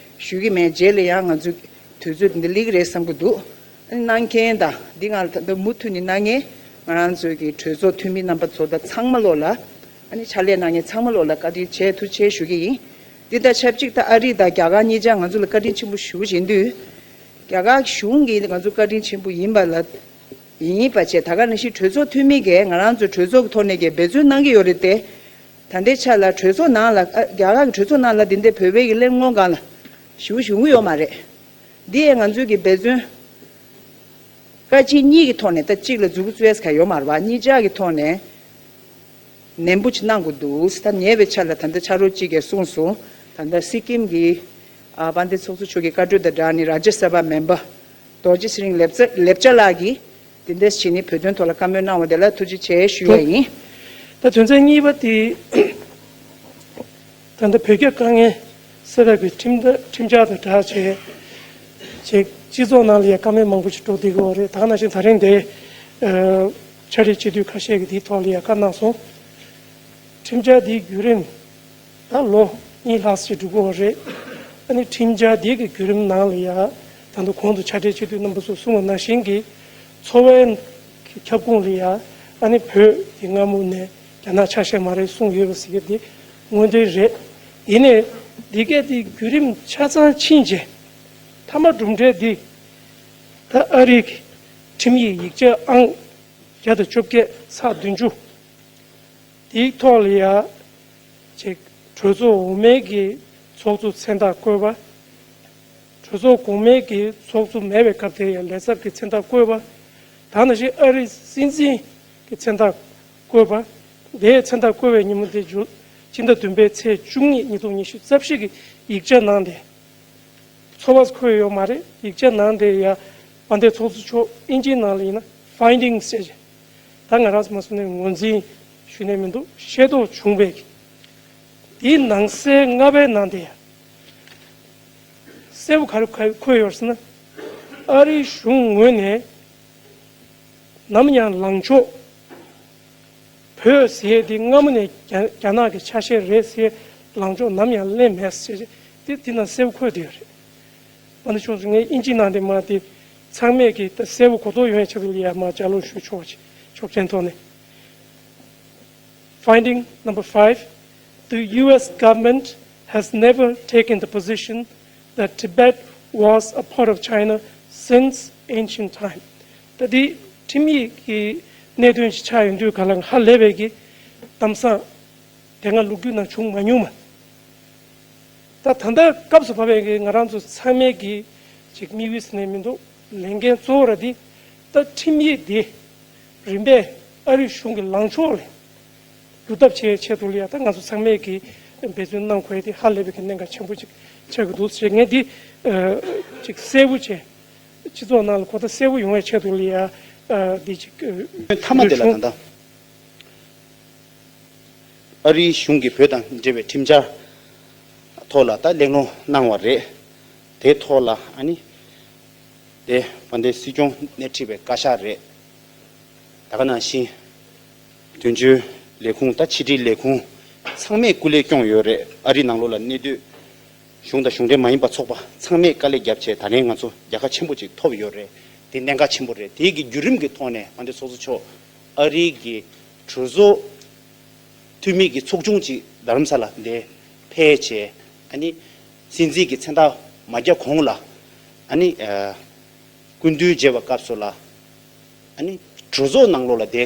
ཞུ་གི་མེད། རྗེས་ལ་ཡང་ང་ཚོས་དུས་ཚོད་འདི་སླེབས་ཀྱི་རེད་བསམ་གྱི་འདུག། ཨ་ནི་གནང་མཁན་དང་འདི་ང་ལ་ད་ལྟ་མུ་མཐུད་ནས་གནང་མཁན་ང་རང་ཚོའི་གི་གྲོས་ཚོགས་འཐུས་མི་རྣམ་པ་ཚོ་དང་ཚང་མ་ལོག་ལ། ཨ་ནི་ཕྱག་ལས་གནང་མཁན་ཚང་མ་ལོག་ལ་བཀའ་དྲིན་ཆེ་ཐུགས་རྗེ་ཆེ་ཞུ་གི་ཡིན། འདི་དང་ཆབས་ཅིག་ད་ཨ་རི་དང་རྒྱ་གར་གཉིས་ཆ་ང་ཚོ་ལ་བཀའ་དྲིན་ཆེན་པོ་ཞུ་བཞིན་དུས། རྒྱ་གར་གཞུང་གིས་ང་ཚོ་བཀའ་དྲིན་ཆེན་པོ་ཡིན་པ་ལ། ཡིན་པ་བྱས། ད་ག་ནང་བཞིན་གྲོས་ཚོགས་འཐུས་མི་གིས་ང་རང་ཚོའི་གྲོས་ཚོགས་ཀྱི་ཐོག་ནས་ཀྱི་འབད་བརྩོན་གནང་གི་ཡོད་རེད་དེ། ད་ལྟའི་ཆ་ལ་གྲོས་ཚོགས་ནང་ལ། ཨ། རྒྱ་གར་གྱི་གྲོས་ཚོགས་ནང་ལ་འདི་འདྲའི་བོད་པའི་གི་གླེང་སློང་སྒང་ལ་ཞེ་པོ་ཞིག་ཡོང་གི་ཡོད་མ་རེད། འདི་ཡང་ང་ཚོའི་གི་འབད་བརྩོན་བཀའ་སྤྱི་གཉིས་ཀྱི་ཐོག་ནས་ད་གཅིག་ལ་འཛུགས་སྐྲུན་ཟེར་ག་ཡོད་མ་རེད་བ། གཉིས་ཆ་གི་ཐོག་ནས་ནན་པོ་ཅིག་གནང་དགོས་འདུག། ད་ཉེ་བའི་ཆར་ལ་ད་ལྟ་ཕྱག་རོགས་གཅིག་གིས་གསུངས་སོང་། ད་ལྟ་སི་ཀིམ་གྱི། ཨ། དཔལ་ལྡན་ཚོགས་གཙོ་མཆོག་གི་བཀའ་འཁྲོལ་དང་སྦྲགས་ནས་རཱ་ཇ་སབ་མེམ་བར་རྡོ་རྗེ་ཚེ་རིང་ལེབ་ཙ་ལེབ་ཅ་ལགས་ཀྱིས་དེ་འདྲ་བྱས་ནས་བོད་དོན་ཐོག་ལ་བཀའ་མོལ་གནང་བ་དེ་ལ་ཐུགས་རྗེ་ཆེ་ཞུ་ཡ་ཡིན། ད་དོན་ཚན་གཉིས་པ་དེ། ད་ལྟ་བོད་རྒྱ་དཀའ་ངལ་སེལ་ཐབས་ཀྱི་ཁྲིམས་ཁྲིམས་འཆར་དང་སྦྲགས་བྱས། ཅིག་སྤྱི་ཚོགས་ནང་ལ་ཡང་བཀའ་མོལ་མང་པོ་ཞིག་འགྲོ་བསྡད་ཀྱི་ཡོད་རེད། ད་ག་ནང་བཞིན་ད་རིང་འདིར། ཨ། ཕྱག་ལས་བྱེད་དུས་ཁ་ཤས་ཀྱིས་འདིའི་ཐོག་ལ་ཡང་བཀའ་གནང་སོང་། ཁྲིམས་འཆར་འདིའི་བརྒྱུད་རིམ་ད་ལོ་གཉིས་ལྷག་ཙམ་འགྲོ་གི་ཡོད་རེད། ཨ་ནི་ཁྲིམས་འཆར་འདི་གི་བརྒྱུད་རིམ་ནང་ལ་ཡང་ད་དུང་གོང་དུ་ཕྱག་སྦྲེལ་སྤྱི་འཐུས་རྣམ་པ་ཚོས་གསུངས་པ་ནང་བཞིན་གྱི་འཚོ་བའི་ཁྱབ་ཁོངས་ལ་ཡང་ཨ་ནི་བོད་དེ་སྔ་མོ་ནས་རྒྱ་ནག་ཆ་ཤས་མ་རེད་གསུངས་ཡོད་པ་ཟེར་གྱི་འདི་དངོས་འབྲེལ་རེད། ཡིན་ནའི་འདི་གས་འདི་བརྒྱུད་རིམ་ཆ་ཚང་ཕྱིན་རྗེས་མཐའ་མ་གྲུབ་འབྲས་འདི་ད་ཨ་རིའི་ཁྲིམས་ཡིག་ཡིག་ཆ་ཨང་བརྒྱ་དང་བཅོ་བརྒྱད་ཚེག་བདུན་ཅུ། དེའི་ཐོག་ལ་ཡ། ཅིག་གྲོས་ཚོགས་འོག་མའི་གི་ཚོགས་གཙོ་མཚན་རྟགས་བཀོད་པ། གྲོས་ཚོགས་གོང་མའི་གི་ཚོགས་གཙོ་མེད་པའི་སྐབས་དེ་ཡ་ལས་ཚབ་ཀྱི་མཚན་རྟགས་བཀོད་པ། ད་ནང་བཞིན་ཨ་རིའི་སྲིད་འཛིན་གྱི་མཚན་རྟགས་བཀོད་པ། དེའི་མཚན་རྟགས་བཀོད་པའི་ཉིན་མོ་དེ་ཇུ། སྤྱི་ཟླ་བདུན་པའི་ཚེས་བཅུ་གཉིས་ཉིས་སྟོང་ཉི་ཤུ་རྩ་བཞི་གི་ཡིག་ཆ་ནང་དེ། ཚོར་བ་འཁོད་ཡོད་མ་རེད། ཡིག་ཆ་ནང་དེ་ཡ། དཔལ་ལྡན་ཚོགས་གཙོ་མཆོག་ཨིན་ཇིའི་ནང་ལ་ཡིན་ན་findings ཟེར་བྱས། ད་ང་རང་ཚོ་མ་སོང་ནས་ངོས་འཛིན་ཞུས་ནས་མི་འདུག་ཤེས་རྟོགས་བྱུང་བའི་གི། དེའི་ནང་གསལ་ལྔ་པའི་ནང་དེ་ཡ། གསལ་པོ་ག་རེ་འཁོད་ཡོད་ཟེར་ན། ཨ་རིའི་གཞུང་ངོས་ནས་ནམ་ཡང་ལངས་ཕྱོགས། བོད་ཟེར་ཡས་འདི་སྔ་མོ་ནས་རྒྱ་རྒྱ་ནག་གི་ཆ་ཤས་རེད་ཟེར་ལངས་ཕྱོགས་ནམ་ཡང་ལེན་མེད་ཟེར་དེ་དེ་ནང་གསལ་པོ་འཁོད་བསྡད་ཡོད་རེད། མ་ཎི་ཆོས་སུ་ངས་ཨིན་ཇི་ནང་དེ་མ་དེ་ཚང་མས་ཀྱི་ད་གསལ་པོ་གོ་རྟོགས་ཡོང་ཡ་ཆེད་དུ་ལ་ཡ་མ་ལྗགས་ཀློག་ཞུ་ཆོག་ཆོག་མཆན་ཐོག་ནས། Finding number five, the U S government has never taken the position that Tibet was a part of China since ancient time. ད་དེ་ཁྲིམས་ཡིག་གི་གནད་དོན་ཞིག་ཆགས་ཡོང་དུས་ག་ལ་ཧ་ལས་པའི་གི་གཏམ་བཟང་དེ་སྔ་ལོ་རྒྱུས་ནང་བྱུང་མ་མྱོང་བ། ད་ད་ལྟ་སྐབས་སུ་བབས་པའི་གི་ང་རང་ཚོ་ཚང་མས་གི་ཅིག་དམིགས་ཡུལ་ཟེར་ནས་མི་འདུག་ལས་འགན་གཙོ་བོ་ར་དེ་ད་ཁྲིམས་ཡིག་དེ། རིམ་པས་ཨ་རིའི་གཞུང་གི་ལངས་ཕྱོགས་ལ་བསྒྱུར་ཐབས་བྱེད་ཆེད་དུ་ལ་ཡ་ད་ང་ཚོ་ཚང་མས་ཀྱི་འབད་བརྩོན་གནང་དགོས་དེ་ཧ་ལས་པའི་གི་གནད་འགག་ཆེན་པོ་ཅིག་ཆགས་ཀྱི་འདུག་ཟེར། ངས་འདི་ཅིག་གསལ་པོ་བྱས། སྤྱི་ཚོགས་ནང་ལ་གོ་བརྡ་གསལ་པོ་ཡོང་བའི་ཆེད་དུ་ལ་ཡ་འདི་ཅིག་མཐའ་མ་དེ་ལ་ད་ལྟ་ཨ་རིའི་གཞུང་གིས་བོད་དང་འབྲེལ་བའི་ཁྲིམས་འཆར་ཐོག་ལ་ད་གླེང་སློང་གནང་བ་རེད། དེའི་ཐོག་ལ་ཨ་ནི་དེ་དཔལ་ལྡན་སྲིད་སྐྱོང་སྣེ་ཁྲིད་པའི་བཀའ་ཤག་རེད། ད་ག་ནང་བཞིན་དོན་གཅོད་ལས་ཁུངས་དང་ཕྱི་དྲིལ་ལས་ཁུངས་ཚང་མས་སྐུ་ལས་སྐྱོང་ཡོད་རེད། ཨ་རི་ནང་ལོགས་ལ་གནས་སྡོད་གཞུང་དང་གཞུང་འབྲེལ་མ་ཡིན་པ་ཚོགས་པ་ཚང་མས་དཀའ་ལས་བརྒྱབ་བྱས་ད་ལན་ང་ཚོ་རྒྱལ་ཁ་ཆེན་པོ་ཅིག་ཐོབ་ཡོད་རེད། དེ་གནད་འགག་ཆེན་པོ་རེད། དེའི་གི་བརྒྱུད་རིམ་གྱི་ཐོག་ནས་དཔལ་ལྡན་ཚོགས་གཙོ་མཆོག་ཨ་རིའི་གི་གྲོས་ཚོགས་འཐུས་མི་གི་ཚོགས་ཆུང་ཅིག་རྡ་རམ་ས་ལ་འདིར་ཕེབས་བྱས། ཨ་ནི་སྲིད་འཛིན་གྱི་མཚན་རྟགས་མ་རྒྱག་གོང་ལ་ཨ་ནི་ཨ་སྐུ་མདུན་མཇལ་བའི་སྐབས་སུ་ལ་ཨ་ནི་གྲོས་ཚོགས་ནང་ལོགས་ལ་དེ་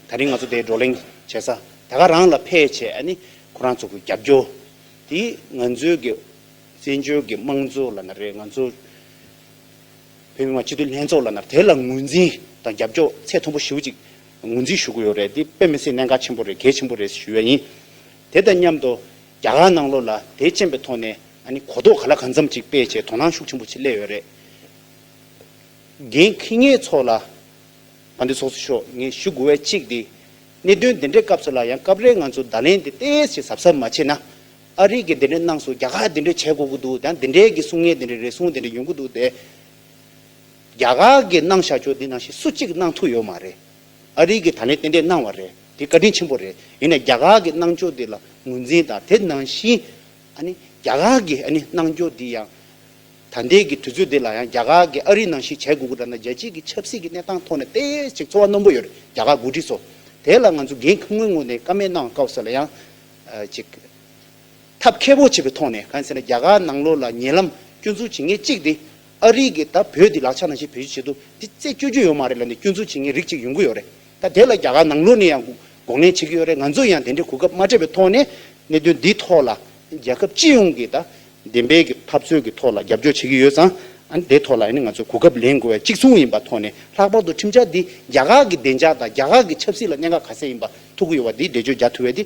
ད་རིང་ང་ཚོ་དེ་བགྲོ་གླེང་བྱེད་ས་ད་ག་རང་ལ་ཕེབས་བྱས། ཨ་ནི་ཁོ་རང་ཚོ་གི་རྒྱབ་སྐྱོར་དེ་ང་ཚོའི་གི་བཙན་བྱོལ་གྱི་དམངས་གཙོ་ལབ་ན་རེད། ང་ཚོ་བོད་མི་མང་སྤྱི་འཐུས་ལྷན་ཚོགས་ལབ་ན་དེ་ལ་ངོས་འཛིན་དང་རྒྱབ་སྐྱོར་ཚད་མཐོན་པོ་ཞེ་པོ་ཅིག་ངོས་འཛིན་ཞུ་གི་ཡོད་རེད། འདི་དཔེ་མི་སྲིད་གནད་འགག་ཆེན་པོ་རེད། གལ་ཆེན་པོ་རེད་ཞུ་ཡ་ཡིན། དེ་དང་མཉམ་དུ་རྒྱ་གར་ནང་ལོགས་ལ་དེ་རྐྱེན་པའི་ཐོག་ནས་ཨ་ནི་གོ་རྟོགས་ག་ལ་གང་འཚམ་ཅིག་སྤེལ་བྱས་དོ་སྣང་ཤུགས་ཆེན་པོ་ཅིག་སླེབས་ཡོད་རེད། འགན་འཁྱེར་མཁན་ཚོ་ལ་དཔལ་ལྡན་ཚོགས་གཙོ་མཆོག་ངས་ཞུ་དགོས་པ་གཅིག་དེ། གནད་དོན་འདི་འདྲའི་སྐབས་སུ་ལ་ཡང་སྐབས་རེ་ང་ཚོ་བརྡ་ལན་དེ་ཏོག་ཙམ་གཟབ་གཟབ་མ་བྱས་ན། ཨ་རི་གིས་འདི་འདྲ་གནང་སོང་། རྒྱ་གར་འདི་འདྲ་བྱེད་དགོས་ཀྱི་འདུག། ཡང་འདི་འདྲའི་གི་གསུང་ངན་འདི་འདྲ་རེ་ཟུང་འདི་འདྲ་ཡོང་གི་འདུག་སྟེ། རྒྱ་གར་གིས་གནང་བཞག་ཆོག་འདི་ནང་བཞིན་སུ་གཅིག་གནང་ཐུབ་ཡོད་མ་རེད། ཨ་རི་གིས་ད་ལན་ཏན་ཏན་གནང་བ་རེད། དེ་བཀའ་དྲིན་ཆེན་པོ་རེད། ཡིན་ནའི་རྒྱ་གར་གིས་གནང་ཕྱོགས་འདི་ལ་ངོས་འཛིན་དང་། དེ་ནང་བཞིན་ཨ་ནི་རྒྱ་གར་གིས་ཨ་ནི་གནང་ཕྱོགས་འདི་ཡང་ད་ལྟའི་གི་དུས་ཚོད་འདི་ལ་ཡང་རྒྱ་གར་གིས་ཨ་རི་ནང་བཞིན་བྱེད་དགོས་ཀྱི་འདྲ་ན། རྒྱལ་སྤྱིའི་གི་ཆབ་སྲིད་ཀྱི་གནས་སྟངས་ཐོག་ནས་ཏོག་ཙམ་ཚོར་བ་རྣོན་པོ་ཡོད་རེད། རྒྱ་གར་འགོ་ཁྲིད་ཚོ། དེ་ལ་ང་ཚོ་འགན་འཁུར་མཁན་ངོས་ནས་བཀའ་མོལ་གནང་སྐབས་སུ་ལ་ཡང་ཨ་ཅིག་ཐབས་མཁས་པོ་བྱེད་པའི་ཐོག་ནས། གང་ཟེར་ན་རྒྱ་གར་ནང་ལོགས་ལ་ཉེ་ལམ་སྐྱོན་འཛུགས་བྱེད་མཁན་གཅིག་དེ་ཨ་རི་གིས་ད་བོད་འདི་ལག་ཆ་ནང་བཞིན་བེད་སྤྱོད་བྱེད་དུས་འདི་རྩད་གཅོད་རྒྱུ་ཡོད་མ་རེད་ལབ་ནས་སྐྱོན་འཛུགས་བྱེད་མཁན་རིགས་གཅིག་ཡོང་གི་ཡོད་རེད། ད་དེ་ལ་རྒྱ་གར་ནང་ལོགས་ནས་ཡང་འགོག་ལན་བྱེད་ཀྱི་ཡོད་རེད། ང་ཚོ་ཡང་དེ་འདྲའི་གོ་སྐབས་མ་སྤྲད་པའི་ཐོག་ནས་གནད་དོན་འདིའི་ཐོག་ལ་རྒྱལ་ཁབ་སྤྱི་ཡོངས་ཀྱིས་ད་བདེན་པའི་གི་འཐབ་རྩོད་ཀྱི་ཐོག་ལ་རྒྱབ་སྐྱོར་བྱེད་ཀྱི་ཡོད་ཙང་། ཨ་ནི་དེའི་ཐོག་ལ་ཨ་ནི་ང་ཚོས་གོ་སྐབས་ལེན་དགོས་པ་གཅིག་མཚུངས་ཡིན་པ་ཐོག་ནས། ལྷག་པར་དུ་ཁྲིམས་འཆར་འདི་རྒྱ་གར་གྱི་བདེ་འཇགས་དང་རྒྱ་གར་གྱི་ཆབ་སྲིད་ལ་གནད་འགག་ག་ཚད་ཡིན་པ་ཐུག་གི་ཡོད་པ་འདི་འགྲེལ་བརྗོད་རྒྱག་ཐུབ་པ་འདི་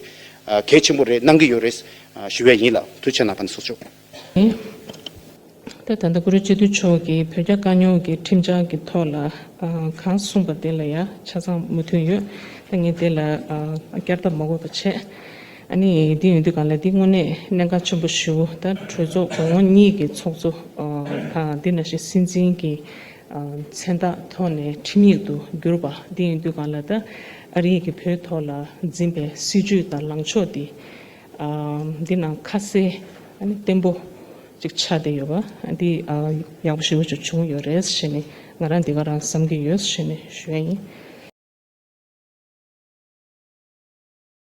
ཨ་གལ་ཆེན་པོ་རེད། གནང་གི་ཡོད་རེད། ཨ་ཞུ་བ་ཡིན་ལགས། ཐུགས་རྗེ་གནང་། དཔལ་ལྡན་ཚོགས་གཙོ། ད་ད་ལྟ་གུ་རུ་སྤྱི་འཐུས་མཆོག་གིས་བོད་རྒྱ་དཀའ་རྙོག་གི་ཁྲིམས་འཆར་གྱི་ཐོག་ལ་ཨ་གང་གསུངས་པ་དེ་ལ་ཡང་ཆ་ཚང་མོས་མཐུན་ཡོད། ད་ངས་དེ་ལ་ཨ་བསྐྱར་ལྡབ་མ་དགོས་པ་བྱས། ཨ་ནི་འདི་ཡིན་དུས་གང་ལ་འདི་དངོས་གནས་གནད་འགག་ཆེན་པོ་ཞིག། ད་གྲོས་ཚོགས་གོང་འོག་གཉིས་ཀྱི་ཚོགས་གཙོ་ཨ་དང་། འདི་ནང་བཞིན་སྲིད་འཛིན་གྱི་ཨ་མཚན་རྟགས་ཐོག་ནས་ཁྲིམས་ཡིག་ཏུ་གྱུར་པ་འདི་ཡིན་དུས་གང་ལ། ད་ཨ་རི་གིས་བོད་ཐོག་ལ་འཛིན་པའི་སྲིད་བྱུས་དང་ལངས་ཕྱོགས་འདི་ཨ་འདི་ནང་ཁ་གསལ་ཨ་ནི་བརྟན་པོ་ཅིག་ཆགས་བསྡད་ཡོད་པ་འདི་ཨ་ཡག་པོ་ཞེ་པོ་ཅིག་བྱུང་ཡོད་རེད་ཟེར་ནས་ང་རང་འདི་ག་རང་བསམ་གྱི་ཡོད་ཟེར་ནས་ཞུ་ཡ་ཡིན།